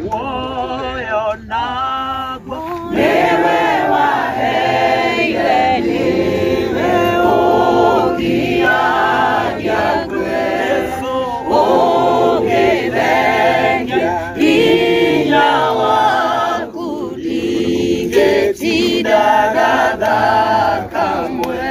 Muoyo naguo Nĩwe waheire, nĩwe ũngĩaria Jesu ũngĩthengia hinya waku ndingĩtinda ngathaka mwe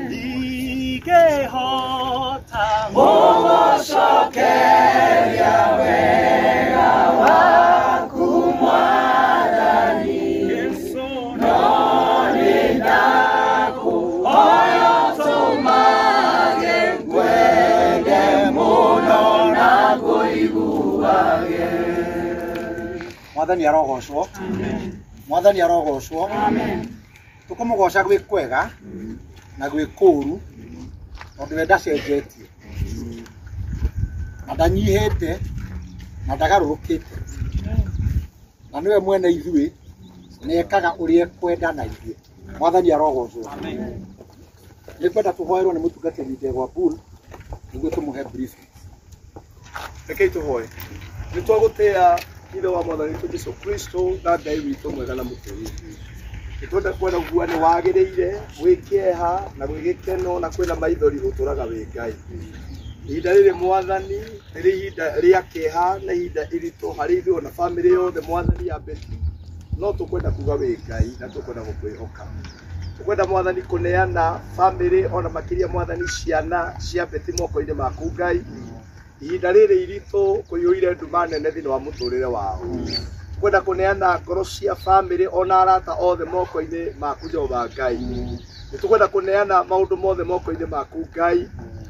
ndingĩhota gũgũcokeria wega waku Mwathani Jesu no nĩ ndakũhoya ũtũmage ngwende mũno na ngũiguage. Mwathani arogocwo. Mwathani arogocwo. Tũkũmũgoca gwĩ kwega na gwĩ kũũru tondũ we ndacenjetie na ndanyihĩte na ndagarũrũkĩte na nĩwe mwene ithuĩ na ekaga ũrĩa ekwenda na ithuĩ. Mwathani arogocwo. Nĩ kwenda tũhoerwo nĩ mũtungatĩri Ndegwa Bull nĩguo tũmũhe briefing. Rekei tũhoe. Nĩ twagũtĩa ithe wa Mwathani witũ Jesu Kristo na Ngai witũ mwega na mũtũri. Nĩ twenda kwenda kuga nĩ wagĩrĩire gwĩ kĩeha na gwĩ gĩkeno na kwĩna maithori ũtũraga wĩ Ngai. Ihinda rĩrĩ Mwathani rĩrĩ ihinda rĩa kĩeha na ihinda iritũ harĩ ithuĩ na bamĩrĩ yothe Mwathani ya Beti, no tũkwenda kuga wĩ Ngai na tũkwenda gũkwĩhoka. Tũkwenda Mwathani kũneana bamĩrĩ ona makĩria Mwathani ciana cia Beti moko-inĩ maku Ngai. Ihinda rĩrĩ iritũ kũiyũire nduma nene thĩinĩ wa mũtũrĩre wao. Kwenda kũneana ngoro cia bamĩrĩ ona arata othe moko-inĩ maku Jehova Ngai. Nĩ tũkwenda kũneana maũndũ mothe moko-inĩ maku Ngai.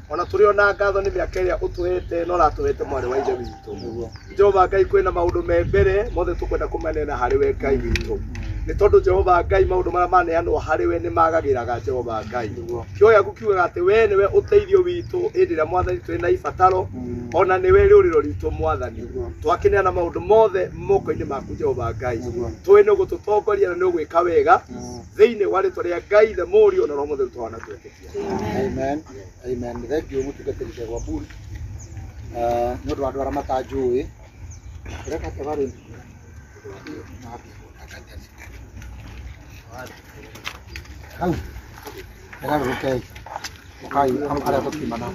Ona tũrĩ ona ngatho nĩ mĩaka ĩrĩa ũtũhete na ũratũhete mwarĩ wa ithe witũ. Jehova Ngai kwĩna maũndũ me mbere mothe tũkwenda kũmaneana harĩ we Ngai witũ. Nĩ tondũ Jehova Ngai maũndũ marĩa maneanwo harĩ we nĩ magagĩraga Jehova Ngai. Kiugo gĩaku kiugaga atĩ we nĩwe ũteithio witũ hĩndĩ ĩrĩa Mwathani twĩ na ibataro ona nĩwe rĩũrĩro ritũ Mwathani. Twakĩneana maũndũ mothe moko-inĩ maku Jehova Ngai. Tũĩ nĩ ũgũtũtongoria na nĩ ũgwĩka wega thĩinĩ wa rĩtwa rĩa Ngai the Mũriũ na Roho Mũtheru twana twetĩkia. Amen. Amen. Thank you mũtungatĩri Ndegwa Bull. Nĩ ũndũ wa andũ arĩa matanjũĩ ũreka atĩa warĩ hau ĩgarũrũkei ũkai arĩa tũkiuma nao.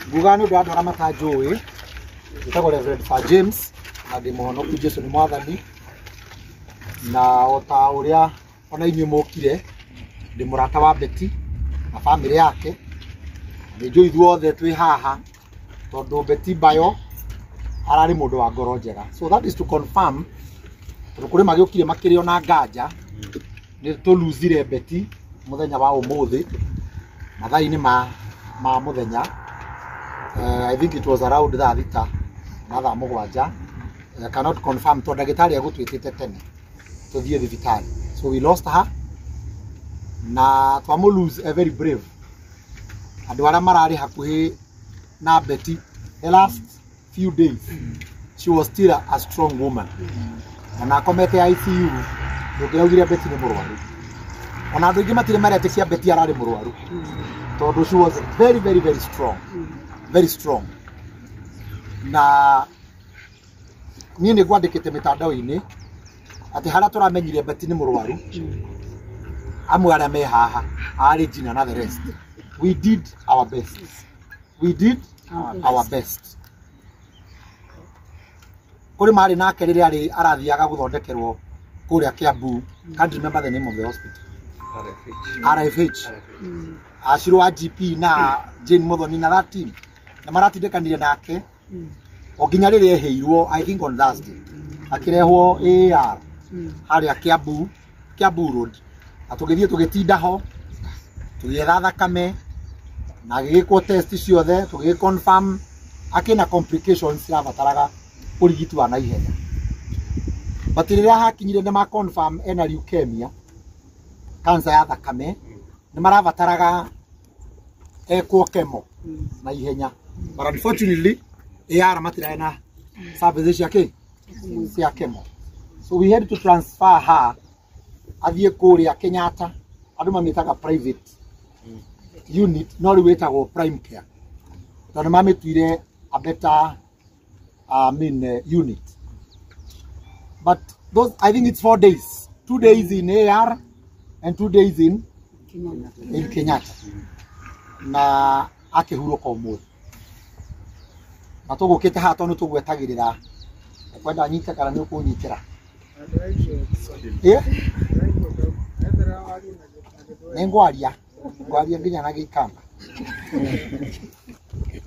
Nguga nĩ ũndũ wa andũ arĩa matanjũĩ njĩtagwo Reverend Sir James na ndĩ mũhonoku Jesu nĩ Mwathani na o ta ũrĩa ona inyuĩ mũkire ndĩ mũrata wa Betty na bamĩrĩ yake. Nĩ njũĩ ithuothe twĩ haha tondũ Betty Bayo ararĩ mũndũ wa ngoro njega. So that is to confirm tondũ kũrĩ magĩũkire makĩrĩ ona nganja nĩ tũluzire Betty mũthenya wa ũmũthĩ mathaa-inĩ ma mũthenya. I think it was around thaa thita na thaa mũgwanja. I cannot confirm tondũ ndagĩtarĩ agũtwĩtĩte tene tũthiĩ thibitarĩ. So we lost her na twamũ lose a very brave. Andũ arĩa mararĩ hakuhĩ na Betty the last few days she was still a strong woman. Ona akomete ICU ndũngĩraugire Betty nĩ mũrwaru. Ona andũ aingĩ matirĩ maretĩkia Betty ararĩ mũrwaru tondũ she was very very very strong, very strong. Na niĩ nĩ ngwandĩkĩte mĩtandao-inĩ atĩ harĩa tũramenyire Betty nĩ mũrwaru amwe arĩa me haha arĩ Gina na the rest, we did our best, we did our best. Kũrĩ marĩ nake rĩrĩa arĩ arathiaga gũthondekerwo kũrĩa Kiambu, can't remember the name of the hospital, RFH, acirwo wa GP na Jane Muthoni na that team na maratindĩkanire nake o nginya rĩrĩa eheirwo, I think on Thursday akĩrehwo AR harĩa Kiambu, Kiambu Road, na tũgĩthiĩ tũgĩtinda ho tũgĩetha thakame na agĩgĩkwo test ciothe tũgĩgĩ confirm akĩna complications cirabataraga ũrigiti wa naihenya. But rĩrĩa hakinyire nĩ ma confirm ena leukemia, cancer ya thakame, nĩ marabataraga ekwo chemo na ihenya. But unfortunately AR matirarĩ na services cia kĩ cia chemo, so we had to transfer her athiĩ kũrĩa Kenyatta, andũ mamĩtaga private unit no rĩu ĩtagwo Prime Care. Tondũ mamĩtuire a better unit. But those, I think it's 4 days. 2 days in AR and 2 days in Kenyatta. Na akĩhurũka ũmũthĩ. Na tũgũkĩte haha tondũ tũgwetagĩrĩra. Ũkwenda nyite kana nĩ ũkũnyitĩra? Nĩ ngwaria. Ngwaria nginya na Gĩkamba.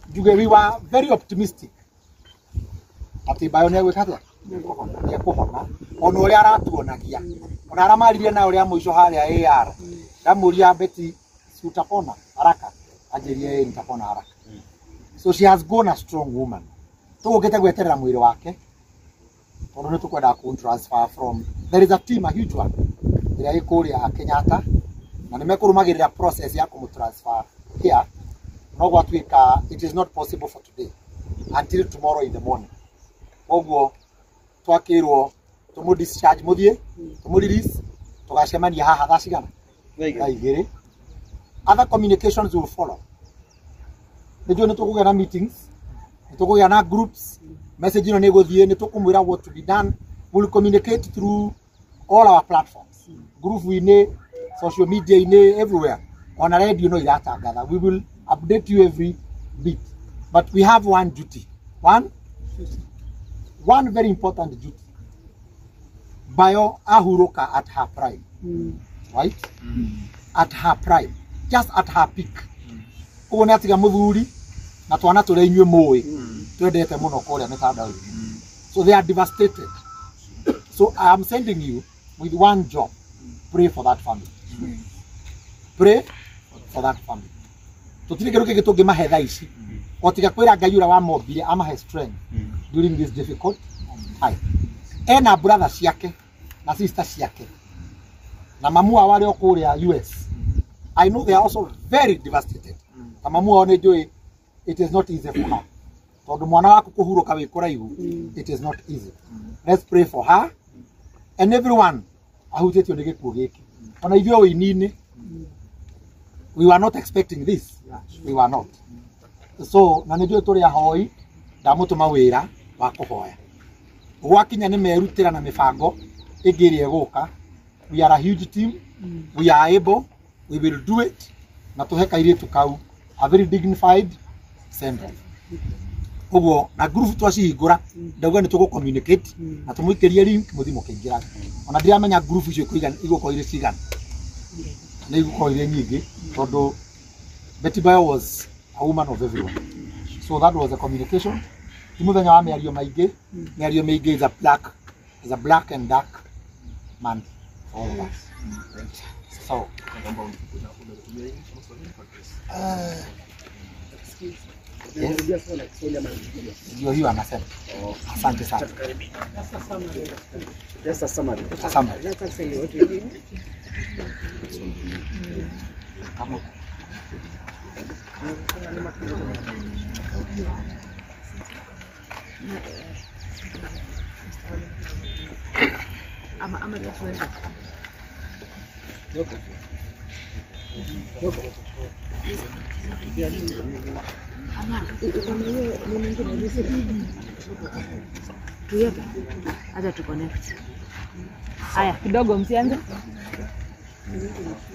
Njuge we were very optimistic. Atĩ Bayo nĩ egwĩka atĩa? Nĩ ekũhona. Ona ũrĩa aratuonagia. Ona aramaririe na ũrĩa mũico harĩa AR. Ndamũria Betty, si utapona haraka? Anjĩrie ĩ nitapona haraka. So she has gone a strong woman. Tũgũkĩte gweterera mwĩrĩ wake. Tondũ nĩ tũkwenda kũ transfer from there is a team, a huge one, ĩrĩa ĩ kũrĩa Kenyatta, na nĩ mekũrũmagĩrĩra process ya kũmũ transfer here. No gwatuĩka it is not possible for today until tomorrow in the morning. Koguo twakĩrwo tũmũ discharge mũthiĩ, tũmũ release, tũgacemania haha thaa cigana? Thaa igĩrĩ. Other communications will follow. Nĩnjũĩ nĩ tũkũgĩa na meetings, nĩ tũkũgĩa na groups, message ĩno nĩ ĩgũthiĩ, nĩ tũkũmwĩra what to be done. We'll communicate through all our platforms. Group-inĩ, social media-inĩ, everywhere. Ona radio no iratangatha. We will update you every bit. But we have one duty. One very important duty. Bayo ahuruka at her prime. Right? At her prime. Just at her peak. Ũguo nĩ atiga mũthuri na twana tũrĩa inyuĩ mũĩ twendete mũno kũrĩa mĩtandao-inĩ. So they are devastated. So I am sending you with one job. Pray for that family. Pray for that family. Tũtirĩ kĩndũ kĩngĩ tũngĩmahe thaa ici. O tiga kwĩra Ngai ũrĩa wamombire amahe strength during this difficult time. Ena brother ciake na sister ciake na mamu wao arĩa o kũrĩa US. I know they are also very devastated. Ta mamu wao nĩ njũĩ it is not easy for her. Tondũ mwana waku kũhurũka wĩ kũraihu, it is not easy. Let's pray for her and everyone ahutĩtio nĩ gĩkuũ gĩkĩ. Ona ithuĩ ũini-inĩ, we were not expecting this. We were not. So, na nĩ njũĩ tũrĩ ahoi, ndamũtũma wĩra wa kũhoya. Gwakinya nĩ merutĩra na mĩbango ĩngĩ ĩrĩa ĩgũka. We are a huge team. We are able. We will do it. Na tũhe kairĩtu kau a very dignified send off. Ũguo na group twacihingũra ndauga nĩ tũgũ communicate na tũmũikĩrie link mũthiĩ mũkĩingĩraga. Ona ndiramenya group icio igũkorwo irĩ cigana. Nĩ igũkorwo irĩ nyingĩ tondũ Betty Bayo was a woman of everyone. So that was the communication. Ti mũthenya wa mĩario maingĩ. Mĩario mĩingĩ is a black and dark man for all of us. So yes. Ndio hiyo anasema. Asante sana. Just a summary. A summary. Acha tu connect. Haya, kidogo msianze.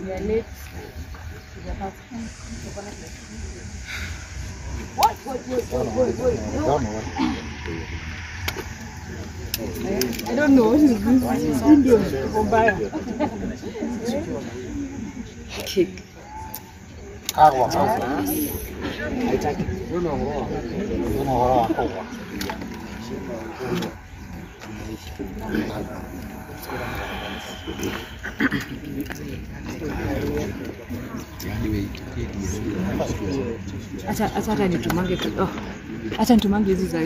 We are late. What? I don't know what is this. Indian. Kick. Kagwa. Kagwa. Acha nitumange tu. Oh. Acha nitumange hizi za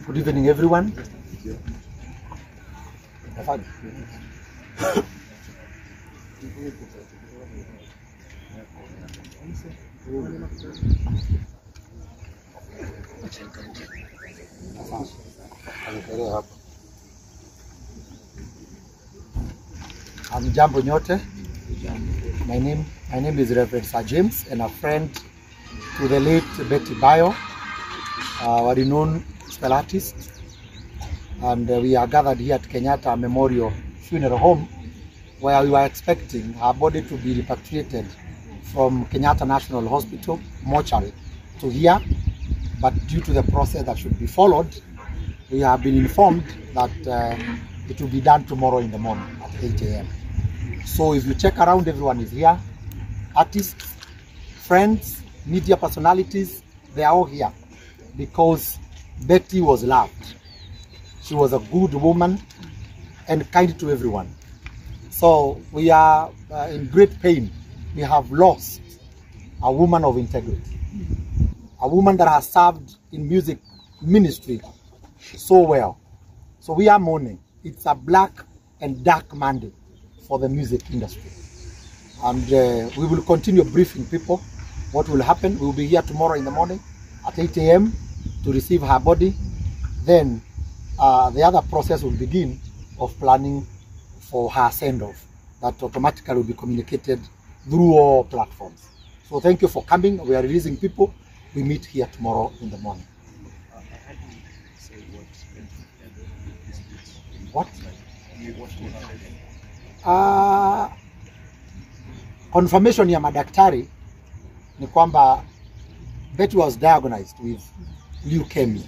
Good evening, everyone. Asante. Alekelea hapo. Hamjambo nyote. My name is Reverend Sir James and a friend to the late Betty Bayo, a renowned spell artist. And we are gathered here at Kenyatta Memorial Funeral Home, where we were expecting her body to be repatriated from Kenyatta National Hospital mortuary to here. But due to the process that should be followed, we have been informed that it will be done tomorrow in the morning at 8 a.m. So if you check around, everyone is here. Artists, friends, media personalities, they are all here because Betty was loved. She was a good woman and kind to everyone. So we are in great pain. We have lost a woman of integrity, a woman that has served in music ministry so well. So we are mourning. It's a black and dark Monday for the music industry. And we will continue briefing people what will happen. We will be here tomorrow in the morning at 8 a.m. to receive her body. Then the other process will begin of planning for her send-off that automatically will be communicated through all platforms. So thank you for coming. We are releasing people. We meet here tomorrow in the morning. What? Confirmation ya madaktari ni kwamba Betty was diagnosed with leukemia,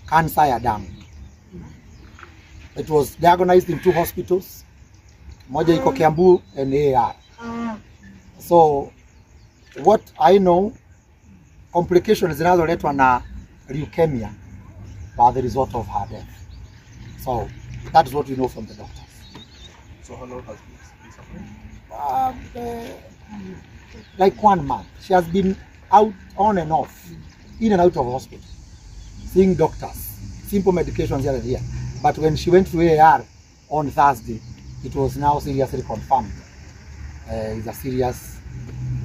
cancer ya damu. It was diagnosed in two hospitals, moja iko Kiambu and AR. So what I know, complications zinazoletwa na leukemia were the result of her death. So that is what we know from the doctors. So how long has been suffering? Like 1 month. She has been out on and off, in and out of hospital, seeing doctors, simple medications here and here. But when she went to AR on Thursday, it was now seriously confirmed. It's a serious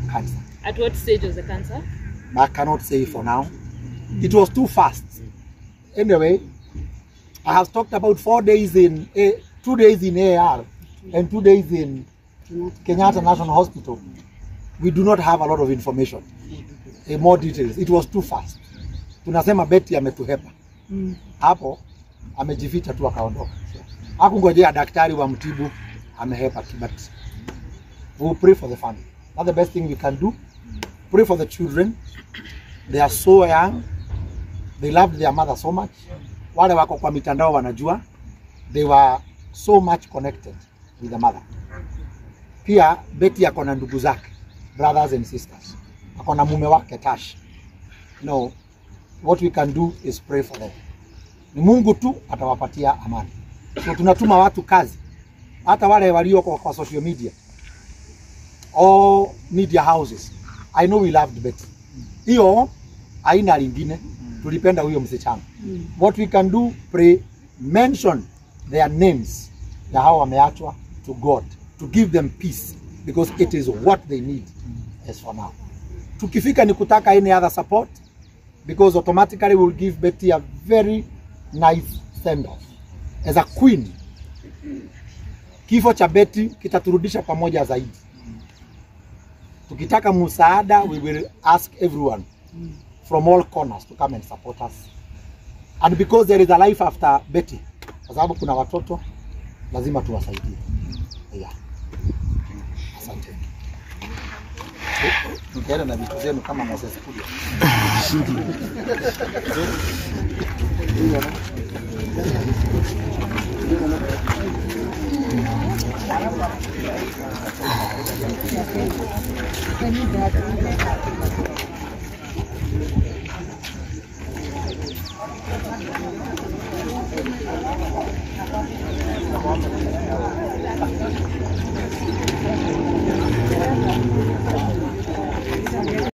cancer. At what stage was the cancer? I cannot say for now. It was too fast. Anyway, I have talked about 4 days in, 2 days in AR and 2 days in Kenyatta National Hospital. We do not have a lot of information, more details. It was too fast. Tunasema Betty ametuhepa hapo, amejificha tu akaondoka. Hakungojea daktari wamtibu, amehepa tu. But we will pray for the family. That's the best thing we can do. Pray for the children. They are so young. They loved their mother so much. Wale wako kwa mitandao wanajua. They were so much connected with the mother. Pia Betty ako na ndugu zake, brothers and sisters. Ako na mume wake Tash. No, what we can do is pray for them. Ni Mungu tu atawapatia amani. So tunatuma watu kazi, hata wale walioko kwa social media, all media houses. I know we loved Betty. Hiyo aina lingine tulipenda huyo msichana. What we can do, pray, mention their names na hao wameachwa to God to give them peace because it is what they need as for now. Tukifika ni kutaka any other support because automatically we will give Betty a very nice send off as a queen. Kifo cha Betty kitaturudisha pamoja zaidi. Tukitaka msaada, we will ask everyone from all corners to come and support us. And because there is a life after Betty, kwa sababu kuna watoto, lazima tuwasaidie. Yeah. Asante. Mtaenda na vitu zenu kama Moses Kuria.